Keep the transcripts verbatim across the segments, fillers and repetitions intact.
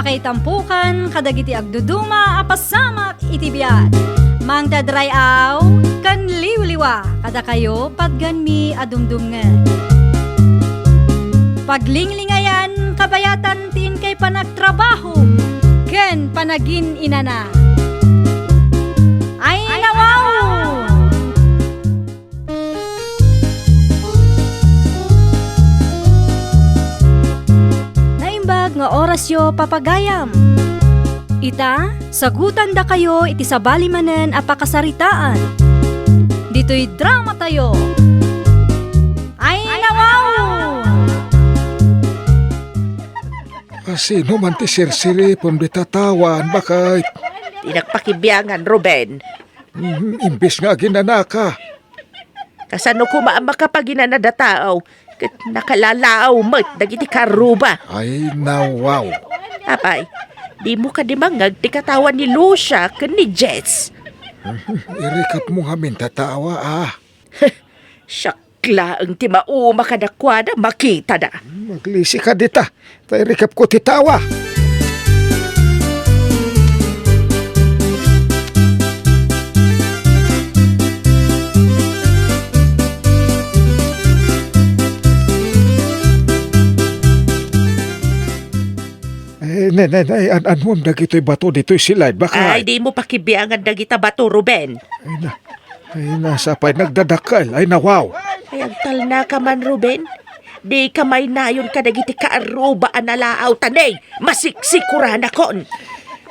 Pakaitampukan kadagiti agduduma a pasamak iti biag. Mangted ray-aw ken liwliwa kadakayo patganmi a dumdumngeg. Paglinglingayan kabayatan ti inkay panagtrabaho ken panagin-inana. Ay, nawaw! Naimbag nga orasyo, papagayam. Ita, sagutandakayo iti sabali manen a pakasaritaan. Ditoy dramatayo. Ay, nawaw! Sino man ti sirsiripem dita tawen, baket? Dinak pakibiangan, Ruben. Mhm, imbes nga aginanaka. Kasano koma a makapaginanada tao ket nakalalaw met dagiti kaarruba? Ay, nawaw. Apay, dimo kadi mangngeg ti katawan ni Lucia ken ni Jess? Mhm, irikepmo ngamin ta tawa, a. Siak laeng ti mauma kadakuada, makitada. Maglisi ka dita, ta irikepko ti tawa. Eh, ne, ne, ne, an-, anuam dagitoy bato ditoy silay, baka. Ay, dimo pakibiangan dagita bato, Ruben. Ay, na. Ay, nasa pay nagdadakkel. Ay, nawaw. Ay, agtalnaka man, Ruben. Dika maynayon kadagiti kaarruba a nalaaw, ta ne, masiksikuranakon.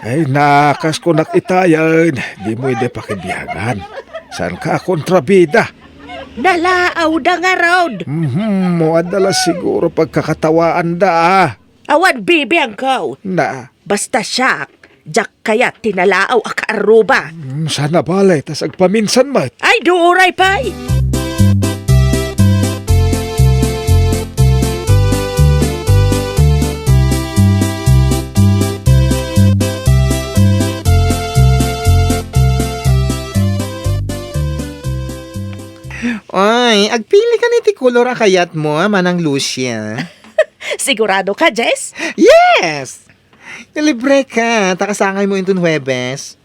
Ay, nakas kunak itayen. Dimo idi pakibiangan. Saanka a kontrabida? Nalaawda ngarud. Mhm, mo adda la siguro pagkakatawaanda, a. Awan bibiangko. Na. Basta siak, diak kayat ti nalaaw a kaarruba. Mm, sana bale, ta sagpaminsan met. Ay, duray pay! Ay, agpili ka ni ti kolor a kayatmo, a, Manang Lucia. Sigurado ka, Jess? Yes! Libre ka, ta kasangaymo inton Huwebes.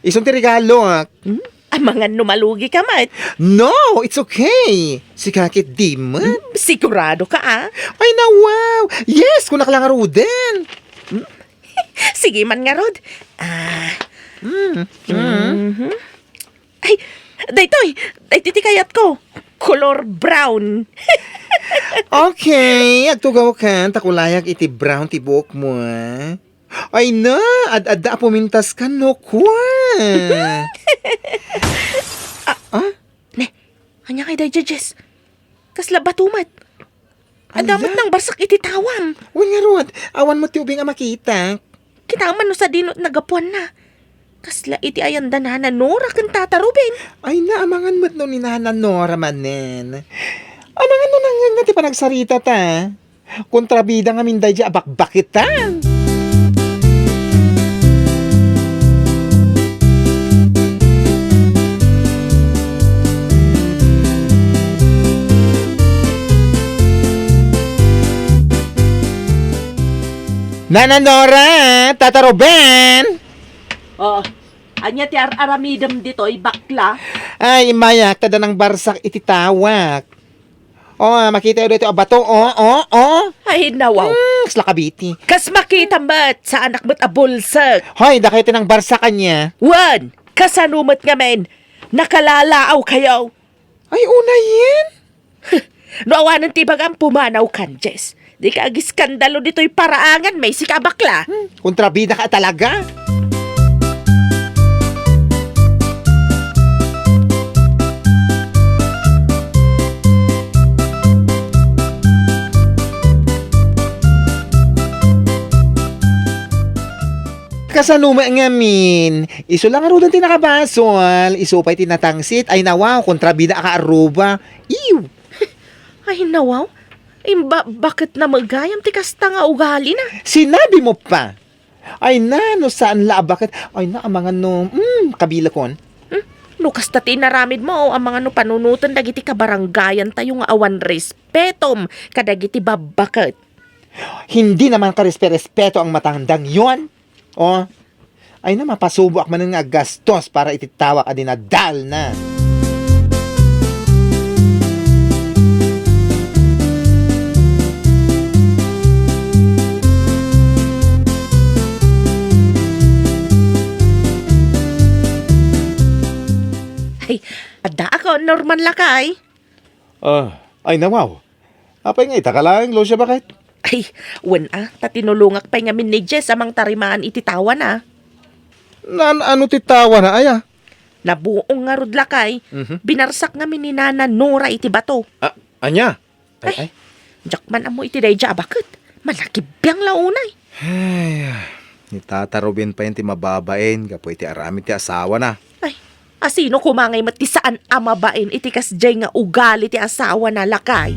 Isun ti regalo, a. Hmm? Amangan no malugi ka met. No, it's okay. Sika ket di met. Hmm, sigurado ka, a? Ay, nawaw! Yes, kunak la ngaruden. Hmm? Sige man ngarud. Ah. Hmm. Mhm. Ay, daytoy! Daytoy ti kayatko! Kolor brown! Okay, agtugawkan, ta kulayak iti brown ti buokmo, a. Ay na, ad-adda a pumintas ka, no, kwa? Ah, ah? Ne, ania kay daydiay, Jess? Kasla bato met. Adda met nangbarsak iti tawam. Wen ngarud, awan met ti ubing a makita. Kitaem no sadino ti naggapuanna. Kasla iti ayanda Nana Nora ken Tata Ruben. Ay na, amangan met no ni Nana Nora manen. Amangan no nangngegna ti panagsaritata. Kontrabida ngamin daydiay a bakbaketan. Nana Nora, Tata Ruben! Oh, ania ti ar-aramidem ditoy, bakla? Ay, immayak, ta adda nangbarsak iti tawak. Oh, ah, makitayo daytoy a bato. Oh, oh, oh. Ay, nawaw. Hmm, kasla kabiti. Kas makita met, saanak met a bulsek. Hoy, dakayo ti nangbarsak ania? Wen, kasano met ngamin? Nakalalaaw kayo. Ay, unayen. No awanen ti ibagam, pumanaw kan, Jess. Dika agiskandalo ditoy paraangan, may sika a bakla. Hmm, kontrabida ka talaga. Kasano met ngamin? Isu la ngaruden ti nakabasol, isu pay ti natangsit. Ay, nawaw, kontrabida a kaarruba. Ew! Ay, nawaw. Imba-, baketna met gayam ti kasta nga ugalina? Sinabi mo pa! Ay na, no saan la a baket. Ay na, amangan no, mm, kabilekon. Hmm? No kasta ti inaramidmo, amangan no panunoten dagiti kabarangayantayo nga awan respetom kadagiti babbaket. Hindi naman karespe-respeto ang matandang yon. Oh, ay na, mapasuboak manen nga aggastos para iti tawak a dinadaelna. Ay, adda ako, Norman, lakay. Ah, ay, nawaw. Apay nga ita ka laeng, Lucia, baket? Ay, wen a, ta tinulongak pay ngamin ni Jess a mangtarimaan iti tawana. Naan-ano ti tawana, aya? Nabuong ngarud, lakay. Mhm. Binarsak ngamin ni Nana Nora iti bato. Ah, ania? Ay, ay, ay. Diak man ammo iti daydiay a baket. Malakibbiang la unay. Ay, ni Tata Ruben pay ti mababain gapu iti aramid ti asawana. Ay, asino koma ngay met ti saan a mabain iti kasdiay nga ugali ti asawana, lakay?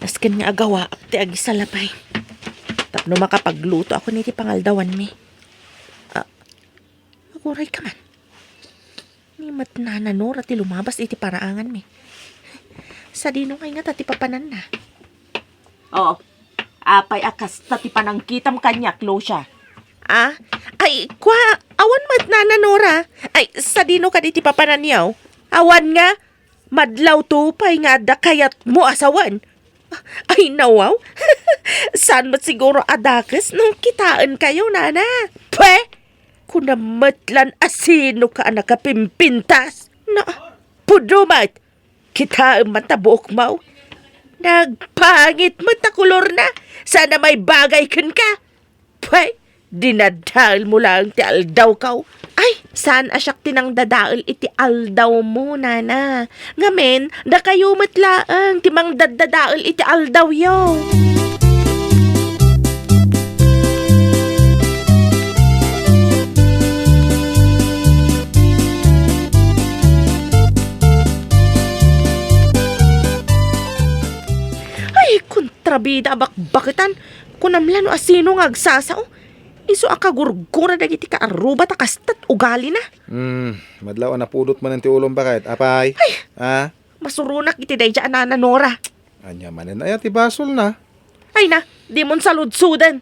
Nasken nga agawaak ti agisalapay tapno makapagluto ako iti pangaldawanmi. Ah, aguray ka man. Ni met Nana Nora ti lumabas iti paraanganmi. Sadino ngay ngata ti papananna? Oh, apay a kasta ti panangkitam kaniak, Lucia? Ah? Ay, kua, awan met Nana Nora. Ay, sadino kadi ti papananyo? Awan nga, madlawto pay nga adda kayatmo a sawen. Ay, nawaw. Saan met siguro a dakes no kitaenkayo, Nana? Pwe! Kunam met lan a sino ka a nakapimpintas. Na, pudno met. Kitaem man ta buokmo. Nagpangit met ta kolorna. Saan a maibagay kenka. Pway, dinadaelmo laeng ti aldawko. Ay, saan a siak ti nangdadael iti aldawmo, Nana. Ngamin, dakayo met laeng ti mangdaddadael iti aldawyo. Ay, kontrabida a bakbaketan. Kunam la no asino nga agsasao. Isu a kagurgura dagiti kaarruba ta kasta ti ugalina. Hmm, madlaw a napudot manen ti ulom, baket. Apay? Ay! Ah? Masuronak iti daydiay a Nana Nora. Ania manen aya ti basolna? Ay na, dimon saludsoden.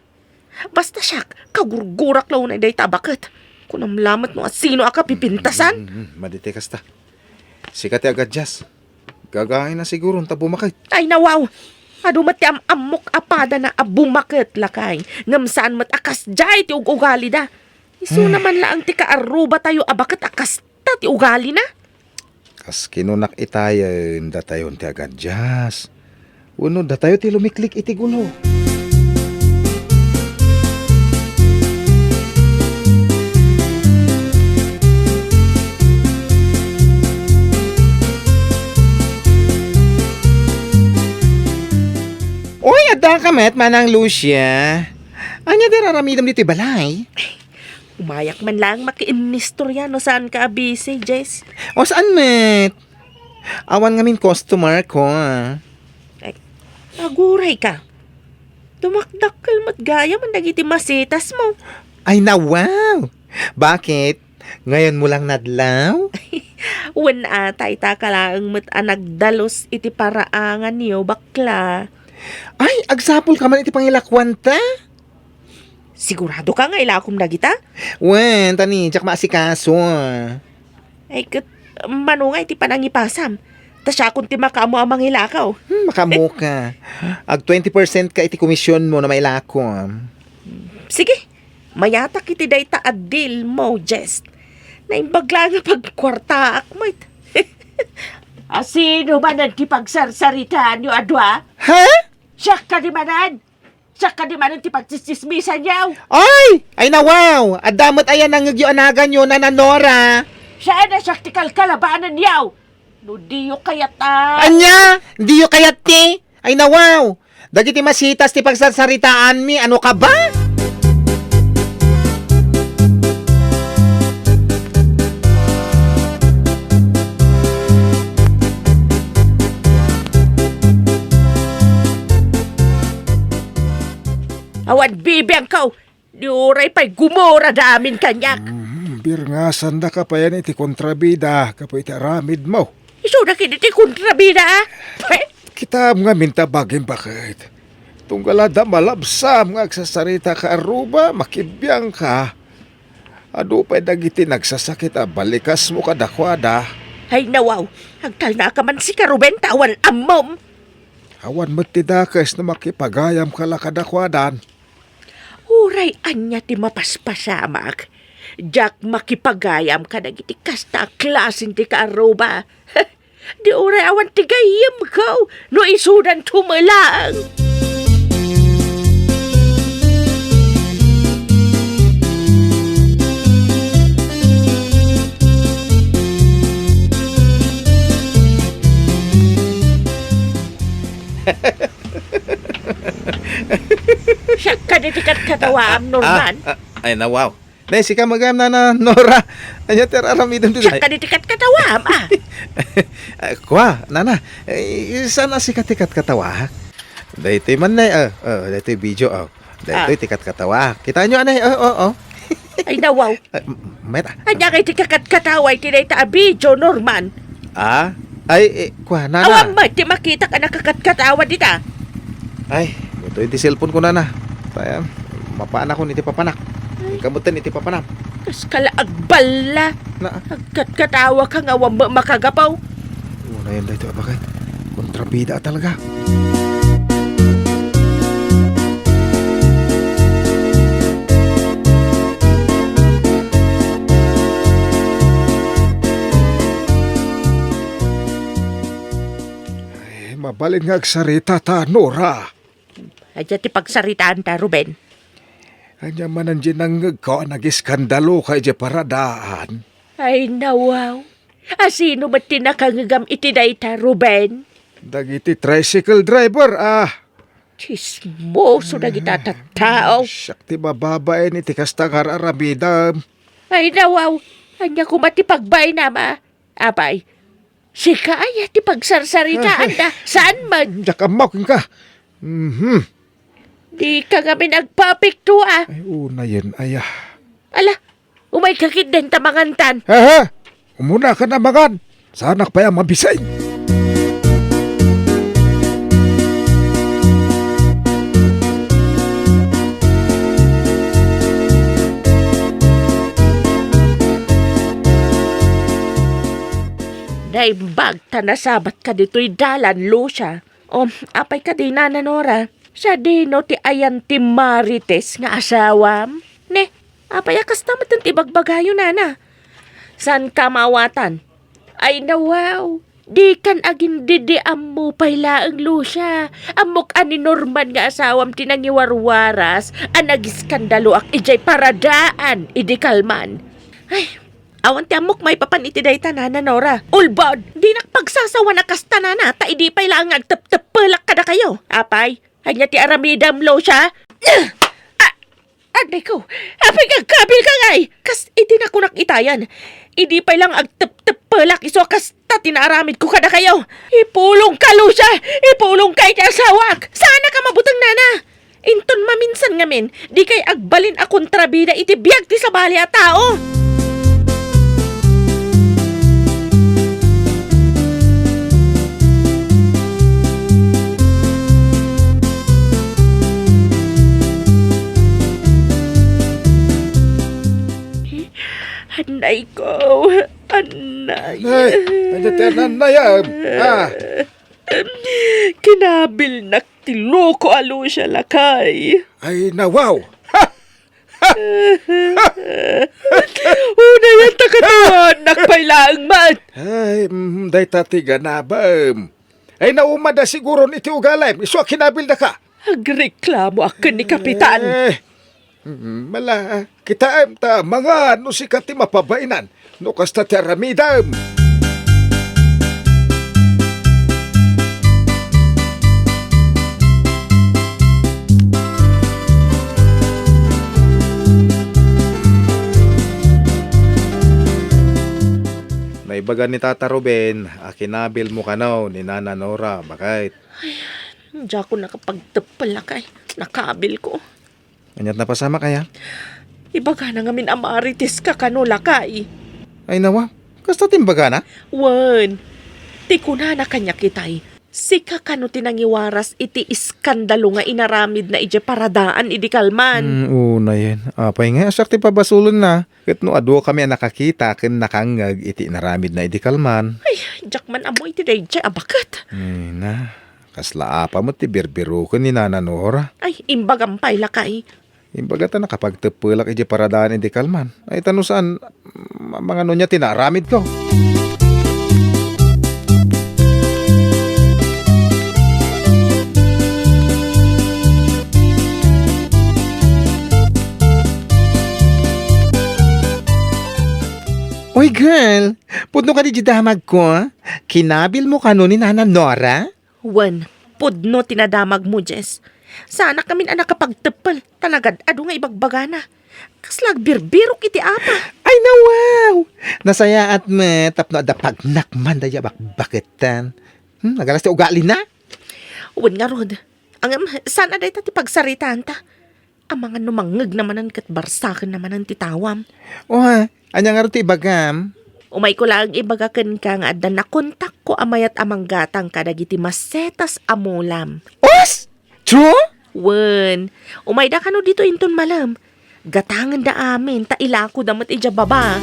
Basta siak, kagurgurak la unay dayta a baket. Kunam la met no asino a kapipintasan. Hmm, hmm, hmm, madi ti kasta. Sika ti agadjust. Gagaina siguro ta bumaket. Ay, nawaw! Adu met ti am-ammok a padana a bumaket, lakay. Ngem saan met a kasdiay ti ug-ugalida. Isuna man laeng ti kaarrubatayo a baket a kasta ti ugalina. Kas kinunak itayen, datayon ti agadjust. Wenno datayo ti lumiklik iti gulo. Oy, adda ka met, Manang Lucia. Ania ti raramidem ditoy balay? Umayak man laeng makiinnistorya no saanka a busy, Jess. O, saan met? Awan ngamin customer ko, ah. Ay, aguray ka. Dumakdakkel met gayam dagiti masitas mo. Ay, nawaw! Bakit? Ngayon mo lang nadlaw? Wen, ata, ita ka laeng met a nagdalus iti paraanganyo, bakla. Ay, agsapul ka man iti pangilakuanta? Sigurado ka nga ilakom dagita? Wen, ta ni, diak maasikaso. Ay, ket, mano nga iti panangipasam? Ta siakon ti makaammo a mangilakaw. Hmm, makaammo ka. Ag twenty percent ka iti komisyon mo no mailakom. Sige, mayatak iti dayta a deal mo, Jess. Naimbag la nga pagkuartaak met. Asino manen ti pagsarsaritaanyo a dua? Ha? Siak kadi manen? Siak kadi manen ti pagtsistsismisanyo? Ay! Ay, nawaw! Adda met aya nangngegyo a naganyo, Nana Nora? Saan a siak ti kalkalabanenyo? No diyo kayat a... Ania? Diyo kayat ti? Ay, nawaw! Dagiti masitas ti pagsarsaritaanmi, ano ka ba? Biangko, di uray pay gumurada amin kaniak. Mhm, birngasandaka payen iti kontrabida, gapu iti aramidmo. Isuda ket iti kontrabida, a? He? Kitaem ngamin ta bagim baket. Tunggal adda malabsam nga agsasaritaka a ruba, makibiangka. Adu pay dagiti nagsasakit a balikasmo kadakuada. Ay, nawaw. Agtalnaka man sika, Ruben, ta awan ammom. Awan met ti dakes no makipagayamka la kadakuadan. Uray ania ti mapaspasamak, diak makipagayam kadagiti kasta a klasen ti kaarruba. Di uray awan ti gayyemko no isudanto met laeng. Siak kadi ti katkatawaam, ah, Norman. Ah, ay, nawaw. Nay, sika met gayam, Nana Nora. Ania ti ar-aramidem ditoy? Siak kadi ti katkatawaam, a. Ah, kua, Nana. Eh, saan a sika ti katkatawaak? Daytoy man, Nay, ah, ah, daytoy video, ah. Daytoy ti katkatawaak. Kitaenyo, anay? Oh, oh, oh. Ay, nawaw. Ah, m-, met, ah. Ania ngay ti kakatkatawa iti dayta a video, Norman? Ah? Ay, eh, kua, Nana. Awan met ti makitak a nakakatkatawa dita. Ay, daytoy ti cellphone ko, Nana. Kaya, mapaanakon iti papanak. Ay. Inka metten iti papanam. Kas kala agballa. Na. Agkatkatawaka nga awan met makagapaw. Unayen daytoy a baket. Kontrabida a talaga. Ay, mabalin nga agsarita ta, Nora. Adda ti pagsaritaanta, Ruben. Ania manen diay nangngegko a nagiskandaloka idiay paradaan? Ay, nawaw. A sino met ti nakangngegam iti dayta, Ruben? Dagiti tricycle driver, ah. Tsismoso dagita tattao. Siak ti mababain iti kasta nga ar-aramidem. Ay, nawaw. Ania koma ti pagbainam, a? Apay, sika aya ti pagsarsaritaanda? Saan met? Diak ammo kenka. Mhm. Dika ngamin agpapikto, a. Ay, unayen aya. Ala, umayka ketdin ta mangantan. Aha! Umunakan a mangan. Saanak pay a mabising. Naimbag ta nasabatka ditoy dalan, Lucia. O, apay kadi, Nana Nora? Sadino ti ayan ti Marites nga asawam? Ne, apay a kasta met ti ibagbagayo, Nana? Saanka maawatan? Ay, nawaw. Dikan agindidiammo pay laeng, Lucia. Ammok a ni Norman nga asawam ti nangiwarwaras a nagiskandaloak idiay paradaan idi kalman. Ay, awan ti ammok maipapan iti dayta, Nana Nora. Ulbod! Dinak pagsasawan a kasta, Nana, ta idi pay laeng nga agtepteppelak kadakayo. Apay, ania ti aramidem, Lucia? Ah! Adayko, apay nga agkabilka ngay? Kas iti nakunak itayan, idi pay laeng agtepteppelak isu a kasta ti naaramidko kadakayo. Ipulongka, Lucia! Ipulongka iti asawak! Saannak a mabuteng, Nana! Inton maminsan ngamin, dikay agbalin a kontrabida iti biag ti sabali a tao! Anay ko, anay. Anay, ania ti ananayem? Ah. Kinabilnak ti loko a Lucia, lakay. Ay, nawaw! Ha! Unayen ta katawanak pay laeng met. Ay, mm, dayta ti ganabem. Ay, naumada siguron iti ugalim, isu a kinabildaka. Agreklamoak ken ni Kapitan. Eh, mm, mala, kitaem ta mangan no sika ti mapabainan. No kasta ti aramidem. Naibaga ni Tata Ruben a kinabilmo kano ni Nana Nora, baket. Ay, diakon nakapagteppel, lakay. Nakabilko. Ania't napasamak aya? Ibagana ngamin a Marites ka kano, lakay. Ay, nawa, kasta ti imbagana? Wen, ti kunana kaniak itay, sika kano ti nangiwaras iti iskandalo nga inaramidna idiay paradaan idi kalman. Hmm, unayen. Apay nga, siak ti pabasolenna. Ket no adu kami a nakakita ken nakangngeg iti inaramidna idi kalman. Ay, diak man ammo iti daydiay a baket. Ay na, kasla apa met ti birbiroken ni Nana Nora? Ay, imbagam pay, lakay. Imbaga ta nakapagteppelak idiay paradaan idi kalman. Ay, ta no saan, ma-, mangano nia ti naaramidko? Uy, girl, pudno kadi diay damagko? Kinabilmo kano ni Nana Nora? Wen, pudno ti nadamagmo, Jess. Saanak ngamin a nakapagteppel, ta nagad-adu nga ibagbagana. Kasla agbirbirok iti apa. Ay, nawaw! Nasayaat met tapno adda pagnakman daydiay a bakbaketan. Hmm, nagalas ti ugalina? Wen ngarud. Ngem, saan a dayta ti pagsaritaanta? Amangan no mangngegna manen ket barsakenna manen ti tawam. O ha, ania ngarud ti ibagam? Umayko laeng ibaga kenka nga adda nakontakko a mayat a manggatang kadagiti masetas a mulam. Os! True? Wen, umayda kano ditoy inton malem. Gatangenda amin ta ilakoda met idiay baba.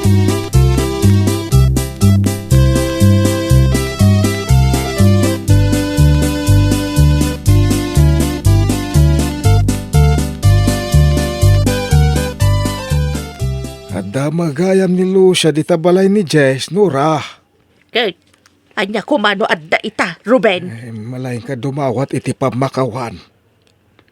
Adda met gayam ni Lucia dita balay ni Jess, Nora. Ket, ania koma no adda ita, Ruben? Eh, malaingka dumawat iti pammakawan.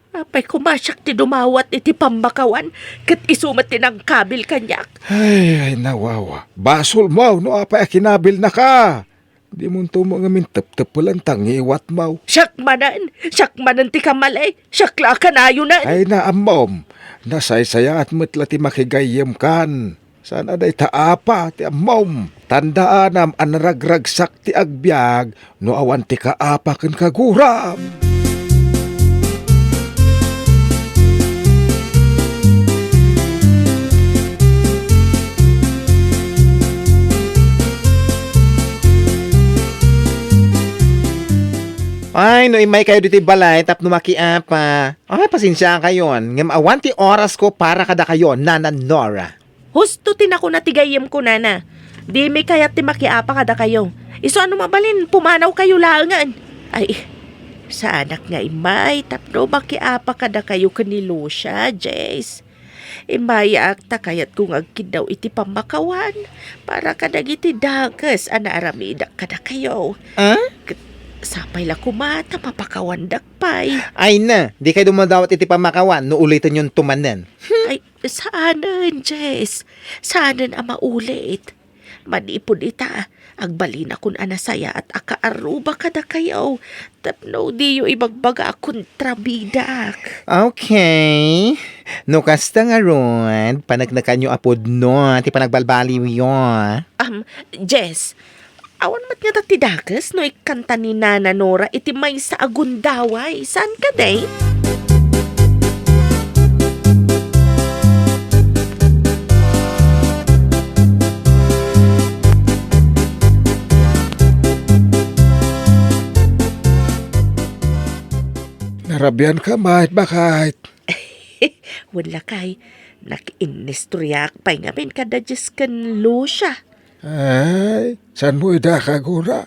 Apay koma siak ti dumawat iti pammakawan, ket isu met ti nangkabil kaniak. Ay, ay, nawawa. Basolmo no apay a kinabilnaka. Dimonto met ngamin teptepelen ta ngiwatmo. Siak manen, siak manen ti kamali, siak la a kanayonen. Ay, naammom, nasaysayaat met la ti makigayyemkan. Saan a dayta apa ti ammom. Tandaanam a naragragsak ti agbiag no awan ti kaapa ken kaguram. Ay, no immaykayo ditoy balay tapno makiapa. Ay, pasensiakayon. Ngem awan ti orasko para kadakayo, Nana Nora. Husto ti nakuna ti gayyemko, nana. Dimi kayat ti makiapa kadakayo. Isu a no mabalin, pumanawkayo laengen. Ay, saanak nga immay tapno makiapa kadakayo ken ni Lucia, Jace. Immayak ta kayatko nga agkiddaw iti pammakawan para kadagiti dakes a naaramidak kadakayo. Ah? Ket sapay la koma ta mapakawandak pay. Ay na, dikay dumadawat iti pammakawan no ulitenyonto manen. Ay, saanen, Jess. Saanen a maulit. Manipud ita, agbalinakon a nasayaat a kaarruba kadakayo tapno diyo ibagbaga a kontrabidak. Okay. No kasta ngarud, paneknekanyo a pudno ti panagbalbaliwyo. Um, Jess, awan met ngata ti dakes no ikkanta ni Nana Nora iti maysa a gundaway. Saan kadi? Narabianka met, baket. Wen lakay, nakiinnistoriaak pay ngamin kada Jess ken Lucia. Ay, saanmo ida kagura?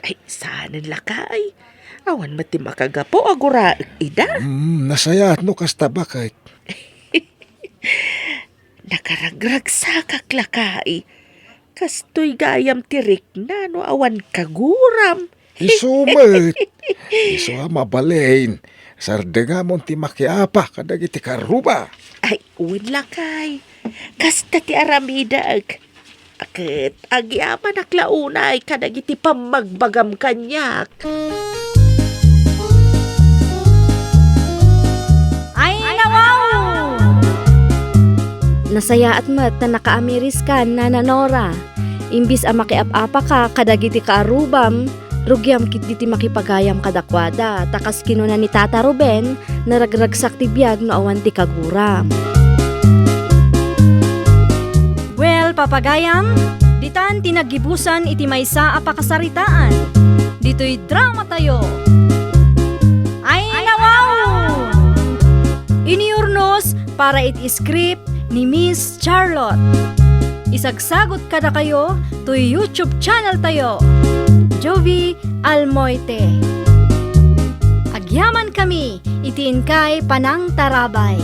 Ay, saanen lakay. Awan met ti makagapu a guraek ida. Mm, nasayaat no kasta, baket. Nakaragragsakak lakay. Kastoy gayam ti rikna no awan kaguram. Isu met. Isu a mabalin. Sardengamon ti makiapa kadagiti kaarruba. Ay, wen lakay. Kasta ti aramidak. Ket agyamanak la unay kadagiti pammagbagam kaniak. Ay, nawaw! Nasayaat met ta nakaamiriskan, Nana Nora. Imbis a makiap-apaka kadagiti kaarrubam, Rugiam ketdi ti makipagayam kadakuada, ta kas kinuna ni Tata Ruben, naragragsak ti biag no awan ti kaguram. Well, papagayam, ditan ti naggibusan iti maysa a pakasaritaan. Ditoy drama tayo. Ay, nawaw! Iniurnos para iti script ni Miss Charlotte. Isagsagut kadakayo toy YouTube channel tayo, Jovie Almoite. Agyaman kami iti inkay panangtarabay.